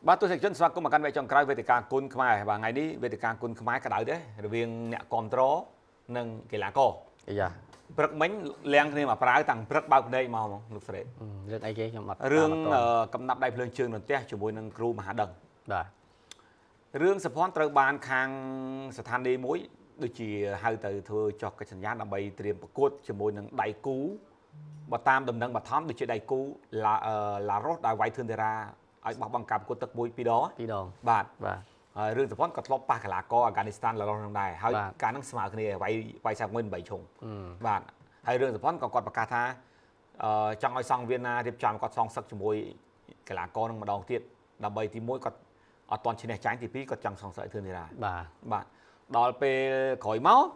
បាទទស្សនិកជនស្វាគមន៍មកកាន់វគ្គចុងក្រោយវេទិកាគុណខ្មែរបាទថ្ងៃនេះវេទិកាគុណខ្មែរក្តៅទេរវាងអ្នកគ្រប់គ្រងនិងកីឡាករ អាយ៉ា ព្រឹកមិញលៀងគ្នាមកប្រាវតាំងព្រឹកបើកភ្នែកមកហ្មងលោកស្រី រឿងអីគេខ្ញុំអត់ រឿង តាមអត់ទាន់ កំណាប់ដៃភ្លើងជើងរន្ទះជាមួយនឹងគ្រូមហាដឹង បាទ រឿងសុភ័ណ្ឌត្រូវបានខាងស្ថានីយ៍មួយដូចជាហៅទៅធ្វើចុះកិច្ចសន្យាដើម្បីត្រៀមប្រកួតជាមួយនឹងដៃគូបើតាមដំណឹងបឋមដូចជាដៃគូឡាឡារ៉ូសដែលវាយធឿនធីរ៉ាឲ្យបោះបង់ការប្រកួតទឹកមួយពីរដង ពីរដង បាទ បាទ ហើយរឿងសុភ័ណ្ឌក៏ធ្លាប់ប៉ះកីឡាករអាហ្គានីស្ថានឡារ៉ូសនឹងដែរហើយ បាទ ការហ្នឹងស្មើគ្នាវាយវាយ41 8ឈុង អឺ បាទហើយរឿងសុភ័ណ្ឌក៏គាត់ប្រកាសថាចង់ឲ្យសង្វៀនណារៀបចំគាត់សងសឹកជាមួយកីឡាករនឹងម្ដងទៀតដើម្បីទី1គាត់អត់ទាន់ឈ្នះចាញ់ទី2គាត់ចង់សងសឹកឲ្យធឿនធីរ៉ា បាទ បាទដល់ពេលក្រោយមក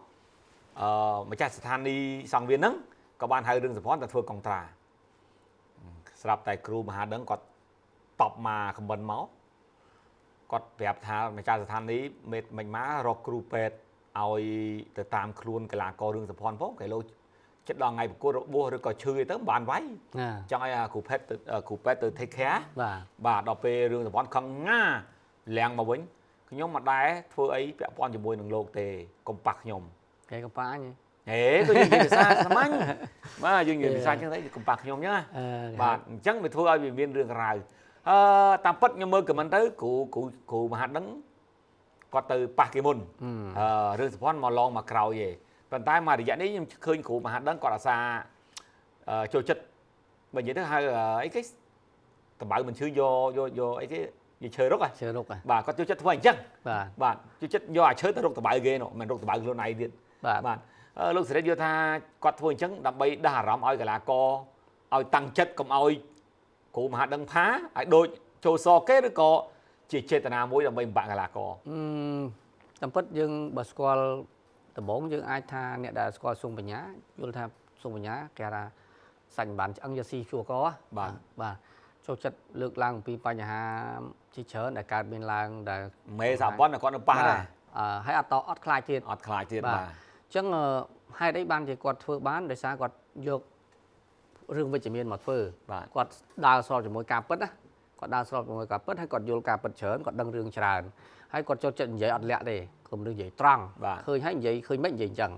អឺម្ចាស់ស្ថានីយ៍សង្វៀនហ្នឹងក៏បានហៅរឿងសុភ័ណ្ឌទៅធ្វើកុងត្រាស្រាប់តែគ្រូមហាដឹងគាត់តបមកខមមិនមកគាត់ប្រាប់ថាម្ចាស់ស្ថានីយ៍មេតមិញមករកគ្រូពេទ្យឲ្យទៅតាមខ្លួនកីឡាកររឿងសុភ័ណ្ឌផងគេលោកចិត្តដល់ថ្ងៃប្រកួតរបួសឬក៏ឈឺអីទៅមិនបានវាយ ណា ចង់ឲ្យអាគ្រូពេទ្យទៅគ្រូពេទ្យទៅ take care បាទ បាទដល់ពេលរឿងសម្ព័ន្ធខឹងងាលៀងមកវិញខ្ញុំមិនដែរធ្វើអីពាក់ព័ន្ធជាមួយនឹងលោកទេកុំប៉ះខ្ញុំ គេកំប៉ាញហ៎ ហេក៏យើងនិយាយភាសាសាមញ្ញបាទយើងនិយាយភាសាចឹងទៅកុំប៉ះខ្ញុំចឹងណា អឺ បាទអញ្ចឹងវាធ្វើឲ្យវាមានរឿងរ៉ាវអឺតាមពិតខ្ញុំមើលខមមិនទៅគ្រូគ្រូគ្រូមហាដឹងគាត់ទៅប៉ះគេមុន អឺ អឺរឿងសម្ព័ន្ធមកឡងមកក្រោយឯងប៉ុន្តែមករយៈនេះខ្ញុំឃើញគ្រូមហាដឹងគាត់អាសាចូលចិត្តបើនិយាយទៅហៅអីគេតបៅមិនឈឺយកយកយកអីគេយកឈើរុកហ៎ ជឿរុកហ៎ បាទគាត់ចូលចិត្តធ្វើអញ្ចឹង បាទ បាទចូលចិត្តយកអាឈើទៅរុកតបៅគេនោះមិនរុកតបៅខ្លួនឯងទៀត បាទ បាទលោកសេរីយល់ថាគាត់ធ្វើអញ្ចឹងដើម្បីដាស់អារម្មណ៍ឲ្យកីឡាករឲ្យតាំងចិត្តកុំឲ្យគ្រូមហាដឹងផាឲ្យដូចចូលសគេឬក៏ជាចេតនាមួយដើម្បីបំបាក់កីឡាករ អឺតាមពិតយើងបើស្គាល់ដំបូងយើងអាចថាអ្នកដែលស្គាល់សុងបញ្ញាយល់ថាសុងបញ្ញាគេថាសាច់មិនបានឆ្អឹងយកស៊ីជួកហ៎ បាទ បាទចូលចិត្តលើកឡើងអំពីបញ្ហាជាច្រើនដែលកើតមានឡើងដែល មេសហព័ន្ធក៏គាត់នៅប៉ះដែរ អឺហើយអត់តអត់ខ្លាចទៀត អត់ខ្លាចទៀត បាទ បាទ អញ្ចឹងហេតុអីបានជាគាត់ធ្វើបានដោយសារគាត់យករឿងវិជ្ជមានមកធ្វើ បាទ គាត់ដើរស្របជាមួយការពិតណាគាត់ដើរស្របជាមួយការពិតហើយគាត់យល់ការពិតច្រើនគាត់ដឹងរឿងច្រើនហើយគាត់ចូលចិត្តនិយាយអត់លាក់ទេគុំរឿងនិយាយត្រង់ បាទ ឃើញហើយនិយាយឃើញមិននិយាយអញ្ចឹង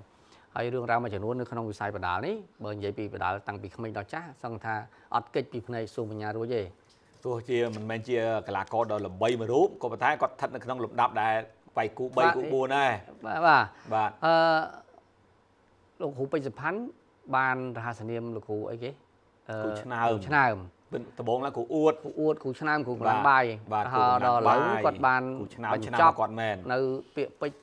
ហើយរឿងរ៉ាវមួយចំនួននៅក្នុងវិស័យបដាលនេះបើនិយាយពីបដាលតាំងពីក្មេងដល់ចាស់សឹងថាអត់គេចពីភ្នែកស៊ូបញ្ញារួចទេ ទោះជាមិនមែនជាកីឡាករដ៏ល្បីមួយរូបក៏ប៉ុន្តែគាត់ស្ថិតនៅក្នុងលំដាប់ដែលបៃគូ3គូ4ដែរ បាទបាទ បាទ អឺលោកគ្រូពេជ្រសុផាន់បានរហស្សនាមលោកគ្រូអីគេអឺ គ្រូឆ្នើម គ្រូឆ្នើម ដំបងឡើងគ្រូអួត គ្រូអួតគ្រូឆ្នើមគ្រូកម្លាំងបាយ បាទ រហូតដល់ឥឡូវគាត់បាន គ្រូឆ្នើម បញ្ ឆ្នើម ចប់ គាត់មែន នៅពាក្យពេចន៍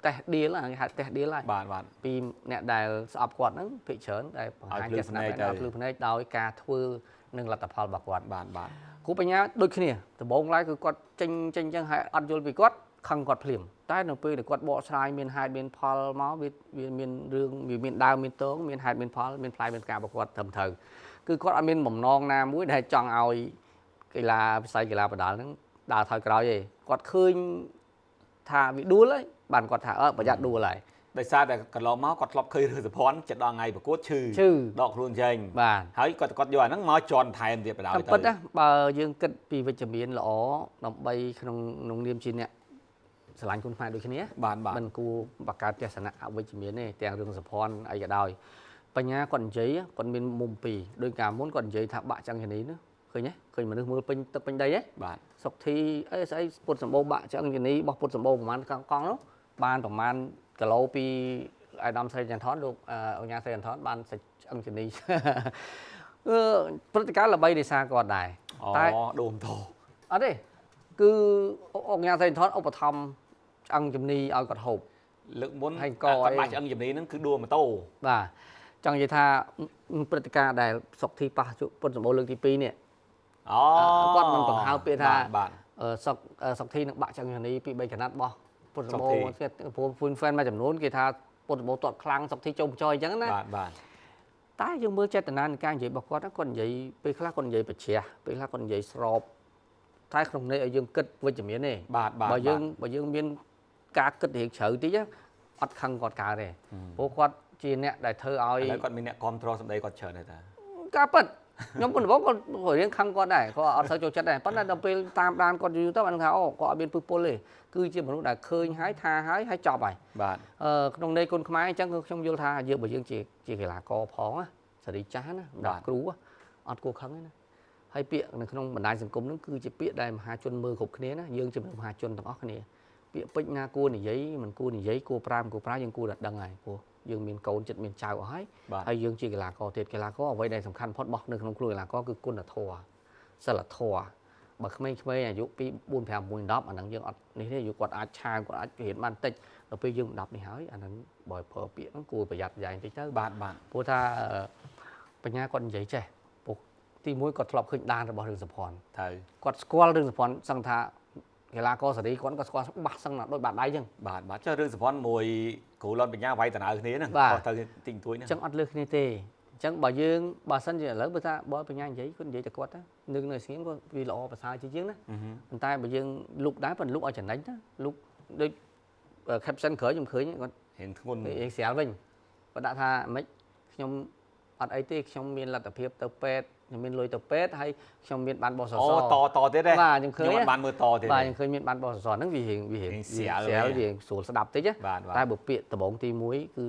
តេះឌៀលគេហៅតេះឌៀលហើយ បាទបាទ ពីអ្នកដែលស្អប់គាត់ហ្នឹងភាគច្រើនដែលបង្ហាញ ឲ្យភ្លឺ ទស្សនៈ ភ្នែកទៅ ឲ្យភ្លឺភ្នែកដោយការធ្វើនឹងលទ្ធផលរបស់គាត់ បាទបាទ គ្រូបញ្ញាដូចគ្នាដំបូងឡើយគឺគាត់ចេញចេញចឹងហើយអត់យល់ពីគាត់ខឹងគាត់ភ្លាមតែនៅពេលដែលគាត់បកស្រាយមានហេតុមានផលមកវាវាមានរឿងវាមានដើមមានតងមានហេតុមានផលមានផ្លែមានផ្ការបស់គាត់ត្រឹមត្រូវគឺគាត់អត់មានបំណងណាមួយដែលចង់ឲ្យកីឡាវិស័យកីឡាបដាល់ហ្នឹងដើរថយក្រោយទេគាត់ឃើញថាវាដួលហើយបានគាត់ថាអើប្រយ័ត្នដួលហើយ ដោយសារតែកន្លងមកគាត់ធ្លាប់ឃើញរឿងសុភ័ណ្ឌចិត្តដល់ថ្ងៃប្រកួតឈឺ ឈឺ ដកខ្លួនចេញ បាទ ហើយគាត់គាត់យកអាហ្នឹងមកជន់ថែមទៀតបណ្ដោយ តាម ទៅ ពិតណាបើយើងគិតពីវិជ្ជមានល្អដើម្បីក្នុងក្នុងនាមជាអ្នកស្រឡាញ់គុណខ្មែរដូចគ្នា បាទបាទ មិនគួរបង្កើតទស្សនៈអវិជ្ជមានទេទាំងរឿងសុភ័ណ្ឌអីក៏ដោយបញ្ញាគាត់និយាយគាត់មានមុំពីរដោយកាលមុនគាត់និយាយថាបាក់ចង្កនីនោះឃើញទេឃើញមនុស្សមើលពេញទឹកពេញដីហ៎ បាទ សុកធីអីស្អីពុតសម្បូរបាក់ចង្កនីរបស់ពុតសម្បូរប្រហែលកង់កង់នោះបានប្រហែលគីឡូពីអាយដាមស្រីចន្ទថនលោកអញ្ញាស្រីចន្ទថនបានសាច់ឆ្អឹងជំនី អឺព្រឹត្តិការណ៍ល្បីដោយសារគាត់ដែរ អូ តែ ដូមតោ អត់ទេគឺអង្គការស្រីថនឧបត្ថម្ភឆ្អឹងជំនីឲ្យគាត់ហូប លើកមុន ហើយក គាត់ អី បាក់ឆ្អឹងជំនីហ្នឹងគឺដួលម៉ូតូ បាទចង់និយាយថាព្រឹត្តិការណ៍ដែលសុកធីប៉ះជពុទ្ធសម្បូរលើកទី2នេះ អូ គាត់មិនបង្ហើបពាក្យថា បាទបាទ សុកសុកធីនឹងបាក់ឆ្អឹងជំនីពី3កណាត់របស់ពុទ្ធសម្បូរ សុកធី ទៀតព្រោះហ្វូនហ្វេនមួយចំនួនគេថាពុទ្ធសម្បូរទាត់ខ្លាំងសុកធីចូលបញ្ចយអញ្ចឹងណា បាទបាទ តែយើងមើលចេតនានៃការនិយាយរបស់គាត់ហ្នឹងគាត់និយាយពេលខ្លះគាត់និយាយប្រជ្រះពេលខ្លះគាត់និយាយស្របតែក្នុងន័យឲ្យយើងគិតវិជ្ជមានទេ បាទបាទ បើយើងបើយើងមានការគិតរៀងជ្រៅតិចណាអត់ខឹងគាត់កើតទេព្រោះគាត់ជាអ្នកដែលធ្វើឲ្យ ឥឡូវគាត់មានអ្នកគ្រប់គ្រងសម្ដីគាត់ច្រើនដែរតា ការពិត ខ្ញុំមុនដំបូងគាត់រៀងខឹងគាត់ដែរគាត់អត់សូវចូលចិត្តដែរប៉ុន្តែដល់ពេលតាមដានគាត់យូរទៅបានថាអូគាត់អត់មានពឹសពុលទេគឺជាមនុស្សដែលឃើញហើយថាហើយហើយចប់ហើយ បាទ ក្នុងន័យគុណខ្មែរអញ្ចឹងគឺខ្ញុំយល់ថាយើងបើយើងជាកីឡាករផងណាសេរីចាស់ណាសម្រាប់គ្រូអត់គួរខឹងទេណាហើយពាក្យនៅក្នុងបណ្ដាញសង្គមហ្នឹងគឺជាពាក្យដែលមហាជនមើលគ្រប់គ្នាណាយើងជាមហាជនទាំងអស់គ្នាពាក្យពេចន៍ណាគួរនិយាយមិនគួរនិយាយគួរប្រើមិនគួរប្រើយើងគួរតែដឹងហើយព្រោះយើងមានកូនចិត្តមានចៅអស់ហើយហើយយើងជាកីឡាករទៀតកីឡាករអ្វីដែលសំខាន់ផុតរបស់នៅក្នុងខ្លួនកីឡាករគឺគុណធម៌សិលធម៌បើក្មេងៗអាយុ2 4 5 6 10អាហ្នឹងយើងអត់នេះទេគាត់អាចឆាវគាត់អាចរៀនបានតិចដល់ពេលយើង10នេះហើយអាហ្នឹងបើប្រើពាក្យហ្នឹងគួរប្រយ័ត្នប្រយែងតិចទៅ បាទបាទ ព្រោះថាបញ្ញាគាត់និយាយចេះព្រោះទីមួយគាត់ធ្លាប់ឃើញដានរបស់រឿងសុភ័ណ្ឌ ត្រូវ គាត់ស្គាល់រឿងសុភ័ណ្ឌសឹងថាកីឡាករសេរីគាត់ក៏ស្គាល់បាស់សឹងណាដូចបាតដៃចឹង បាទបាទចុះរឿងសុភ័ណ្ឌមួយគ្រូលន់បញ្ញាវាយតណើគ្នាហ្នឹងគាត់ទៅតិចតួចហ្នឹង ចឹងអត់លើសគ្នាទេអញ្ចឹងបើយើងបើសិនជាឥឡូវបើថាបើបញ្ញានិយាយគាត់និយាយតែគាត់ទៅនឹងនៅស្ងៀមក៏វាល្អប្រសើរជាជាងណាប៉ុន្តែបើយើងលុបដែរប៉ុន្តែលុបឲ្យចំណេញណាលុបដូច caption ក្រោយខ្ញុំឃើញគាត់ រៀងធ្ងន់ រៀងស្រាលវិញគាត់ដាក់ថាម៉េចខ្ញុំអត់អីទេខ្ញុំមានលទ្ធភាពទៅពេទ្យខ្ញុំមានលុយទៅពេទ្យហើយខ្ញុំមានបានបសស អូតតទៀតទេ បាទខ្ញុំឃើញ ខ្ញុំបានមើលតទៀត បាទខ្ញុំឃើញមានបានបសសហ្នឹងវារៀងវារៀង ស្រាល វាស្រួលស្ដាប់តិចតែបើពាក្យដំបងទី1គឺ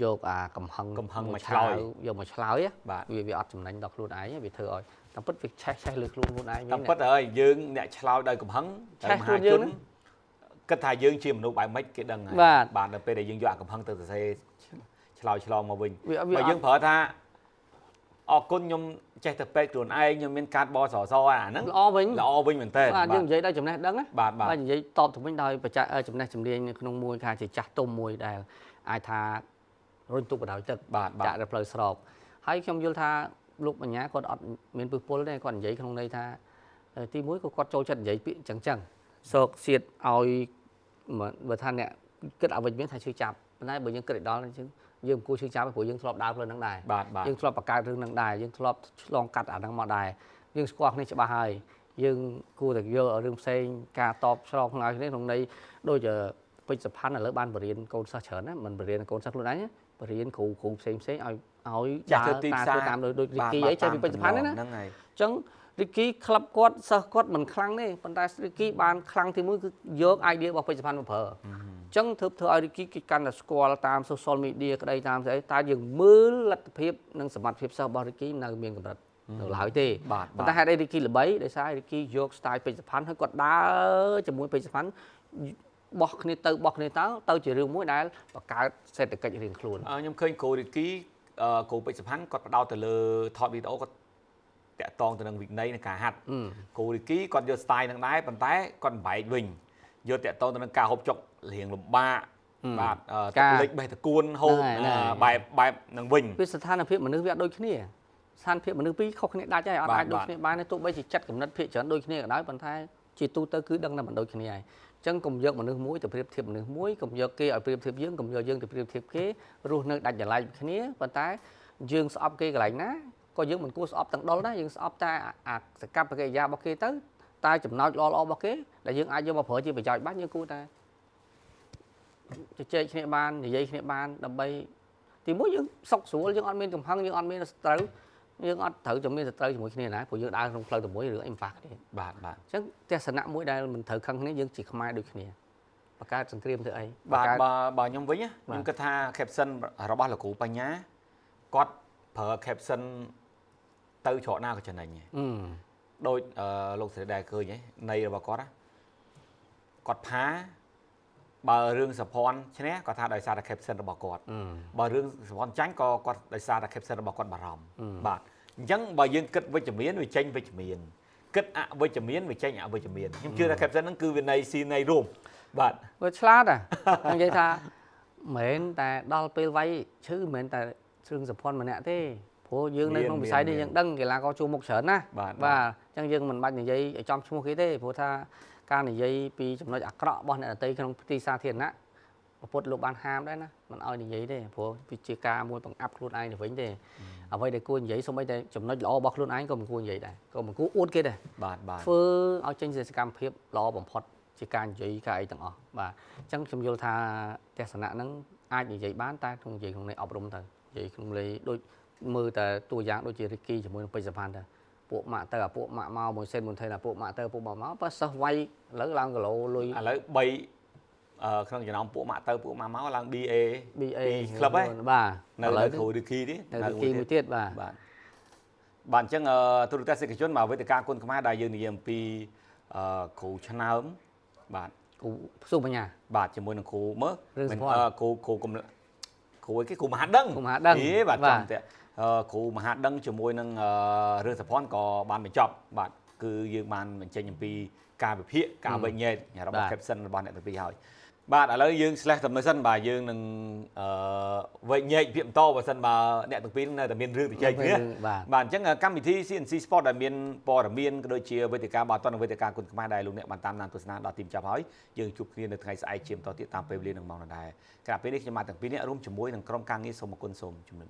យកអាកំហឹង មកឆ្លើយ យកមកឆ្លើយវាអត់ចំណេញដល់ខ្លួនឯងវាធ្វើឲ្យតាមពិតវាឆេះលើខ្លួនខ្លួនឯងវិញ តាមពិតហើយយើងអ្នកឆ្លើយដោយកំហឹង តែមហាជន គិតថាយើងជាមនុស្សបែបម៉េចគេដឹងហើយបាទដល់ពេលដែលយើងយកអាកំហឹងទៅសរសេរឆ្លើយឆ្លងមកវិញបើយើងប្រើថាអរគុណខ្ញុំចេះតែពេទ្យខ្លួនឯងខ្ញុំមានកាតបសសអាហ្នឹង ល្អវិញ ល្អវិញមែនតើ បាទយើងនិយាយដោយចំណេះដឹងណា បាទ បាទនិយាយតបទៅវិញដោយចំណេះជំនាញនៅក្នុងមួយថាជាចាស់ទុំមួយដែលអាចថារុញទុកបណ្ដោយទឹកចាក់ទៅផ្លូវស្របហើយខ្ញុំយល់ថាលោកបញ្ញាគាត់អត់មានពឹសពុលទេគាត់និយាយក្នុងន័យថាទីមួយក៏គាត់ចូលចិត្តនិយាយពាក្យអញ្ចឹងសោកសៀតឲ្យបើថាអ្នកគិតអវិជ្ជមានថាឈឺចាប់ប៉ុន្តែបើយើងគិតឲ្យដល់អញ្ចឹងយើងមិនគួរឈឺចាប់ព្រោះយើងធ្លាប់ដើរផ្លូវហ្នឹងដែរយើងធ្លាប់បង្កើតរឿងហ្នឹងដែរយើងធ្លាប់ឆ្លងកាត់អាហ្នឹងមកដែរយើងស្គាល់គ្នាច្បាស់ហើយយើងគួរតែយករឿងផ្សេងការតបស្នងក្នុងគ្នាក្នុងន័យដូចពេជ្រសុផាន់ឥឡូវបានបរៀនកូនសិស្សច្រើនណាមិនបរៀនកូនសិស្សខ្លួនឯងបរៀនគ្រូគ្រូផ្សេងផ្សេងឲ្យឲ្យ ដើរ តាមតាមដូចរីគីអីចេះពីពេជ្រសុផាន់ហ្នឹងណា ហ្នឹងហើយ អញ្ចឹងរីគីក្លឹបគាត់សិស្សគាត់មិនខ្លាំងទេប៉ុន្តែរីគីបានខ្លាំងទីមួយគឺយក idea របស់ពេជ្រសុផាន់មកប្រើអញ្ចឹងធ្វើឲ្យរីគីគេកាន់តែស្គាល់តាម social media ក្តីតាមស្អីតែយើងមើលលទ្ធភាពនិងសមត្ថភាពសិស្សរបស់រីគីនៅមានកម្រិតនៅឡើយទេប៉ុន្តែហេតុអីរីគីល្បីដោយសាររីគីយក style ពេជ្រសុផាន់ហើយគាត់ដើរជាមួយពេជ្រសុផាន់បោះគ្នាទៅបោះគ្នាទៅទៅជារឿងមួយដែលបង្កើតសេដ្ឋកិច្ចរៀងខ្លួន ខ្ញុំឃើញគ្រូរីគីគ្រូពេជ្រសុផាន់គាត់ផ្ដោតទៅលើថតវីដេអូគាត់តាក់តងទៅនឹងវិន័យនៃការហាត់គ្រូរីគីគាត់យក style នឹងដែរប៉ុន្តែគាត់បំបែកវិញយកតាក់តងទៅនឹងការហូបចុករៀងលំបាកបាទទឹកលិចបេះតកួនហូបបែបបែបនឹងវិញ វាស្ថានភាពមនុស្សវាអត់ដូចគ្នាស្ថានភាពមនុស្សពីរខុសគ្នាដាច់ហើយអត់អាចដូចគ្នាបានទេទោះបីជាចិត្តកំណត់ភាគច្រើនដូចគ្នាក៏ដោយប៉ុន្តែជាទូទៅគឺដឹងតែមិនដូចគ្នាហើយអញ្ចឹងកុំយកមនុស្សមួយទៅប្រៀបធៀបមនុស្សមួយកុំយកគេឲ្យប្រៀបធៀបយើងកុំយកយើងទៅប្រៀបធៀបគេរស់នៅដាច់ដោយឡែកគ្នាប៉ុន្តែយើងស្អប់គេកន្លែងណាក៏យើងមិនគួរស្អប់ទាំងដុលដែរយើងស្អប់តែអាសកប្បកិរិយារបស់គេទៅតែចំណោចល្អៗរបស់គេដែលយើងអាចយកមកប្រើជាប្រយោជន៍បានយើងគួរតែជជែកគ្នាបាននិយាយគ្នាបានដើម្បីទីមួយយើងសុខស្រួលយើងអត់មានកំហឹងយើងអត់មានសត្រូវយើងអត់ត្រូវតែមានសត្រូវជាមួយគ្នាណាព្រោះយើងដើរក្នុងផ្លូវតែមួយរឿងអីមិនប៉ះគ្នា បាទបាទ អញ្ចឹងទស្សនៈមួយដែលមិនត្រូវខឹងគ្នាយើងជាខ្មែរដូចគ្នាបង្កើតសង្គ្រាមធ្វើអី បាទបើខ្ញុំវិញខ្ញុំគិតថា caption របស់លោកគ្រូបញ្ញាគាត់ប្រើ caption ទៅច្រកណាក៏ចំណេញដែរដូចលោកស្រីដែរឃើញហ៎ន័យរបស់គាត់គាត់ផាបើរឿងសុភ័ណ្ឌឈ្នះគាត់ថាដោយសារតែ caption របស់គាត់បើរឿងសុភ័ណ្ឌចាញ់ក៏គាត់ដោយសារតែ caption របស់គាត់បារម្ភបាទអញ្ចឹងបើយើងគិតវិជ្ជមានវាចេញវិជ្ជមានគិតអវិជ្ជមានវាចេញអវិជ្ជមានខ្ញុំជឿថា caption ហ្នឹងគឺវាន័យស៊ីន័យរួមបាទ វាឆ្លាតហ่ะនិយាយថាមិនមែនតែដល់ពេលវាយឈឺមិនមែនតែរឿងសុភ័ណ្ឌម្នាក់ទេព្រោះយើងនៅក្នុងវិស័យនេះយើងដឹងកីឡាករជួរមុខច្រើនណា បាទ បាទអញ្ចឹងយើងមិនបាច់និយាយឲ្យចំឈ្មោះគេទេព្រោះថាការនិយាយពីចំណុចអាក្រក់របស់អ្នកដទៃក្នុងទីសាធារណៈពុទ្ធលោកបានហាមដែរណាមិនឲ្យនិយាយទេព្រោះវាជាការមួយបង្អាប់ខ្លួនឯងទៅវិញទេអ្វីដែលគួរនិយាយសូម្បីតែចំណុចល្អរបស់ខ្លួនឯងក៏មិនគួរនិយាយដែរក៏មិនគួរអួតគេដែរ បាទបាទ ធ្វើឲ្យចេញជាសកម្មភាពល្អបំផុតជាការនិយាយការអីទាំងអស់បាទអញ្ចឹងខ្ញុំយល់ថាទស្សនៈហ្នឹងអាចនិយាយបានតែក្នុងនិយាយក្នុងន័យអប់រំទៅនិយាយក្នុងលេដូច មើលតែតួយ៉ាងដូចជារិកគីជាមួយនឹងពេជ្រសុផាន់ទៅពួកម៉ាក់ទៅអាពួកម៉ាក់មកមួយសេនមុនថេអាពួកម៉ាក់ទៅពួកម៉ាក់មកបើសិស្សវាយឥឡូវឡើងគីឡូលុយ ឥឡូវ3ក្នុងចំណោមពួកម៉ាក់ទៅពួកម៉ាក់មកឡើង BA BA ពីក្លឹបហ៎ បាទ នៅ ឥឡូវ នៅគ្រូរីគីទេ នៅរិកគីមួយទៀតបាទ បាទបាទអញ្ចឹងទូរទស្សនិកជនបាទវេទិកាគុណខ្មែរដែលយើងនិយាយអំពីគ្រូឆ្នើមបាទ គ្រូសុបញ្ញា បាទជាមួយនឹងគ្រូមើល រឿងសុភ័ណ្ឌ មិនគ្រូគ្រូកំគ្រូអីគេគ្រូមហាដឹង គ្រូមហាដឹង អេបាទ បាទ ចំតែគ្រូមហាដឹងជាមួយនឹងរឿងសុភ័ណ្ឌក៏បានបញ្ចប់បាទគឺយើងបានបញ្ចេញអំពីការវិភាគការវិញ្ញែករបស់ caption របស់អ្នកទាំងពីរហើយបាទឥឡូវយើង slash តែមើលសិនបាទយើងនឹងអឺវិញ្ញែកភាគបន្តបើសិនបើអ្នកទាំងពីរនៅតែមានរឿងទៅចែកគ្នា បាទ បាទអញ្ចឹងកម្មវិធី CNC Sport ដែលមានព័ត៌មានក៏ដូចជាវេទិកាបាទតនវេទិកាគុណខ្មែរដែលលោកអ្នកបានតាមដានទស្សនាដល់ទីបញ្ចប់ហើយយើងជួបគ្នានៅថ្ងៃស្អែកជាបន្តទៀតតាមពេលវេលានឹងម៉ោងដដែលក្រៅពេលនេះខ្ញុំបាទទាំងពីរនាក់រួមជាមួយនឹងក្រុមការងារសូមអរគុណសូមជម្រាបលា។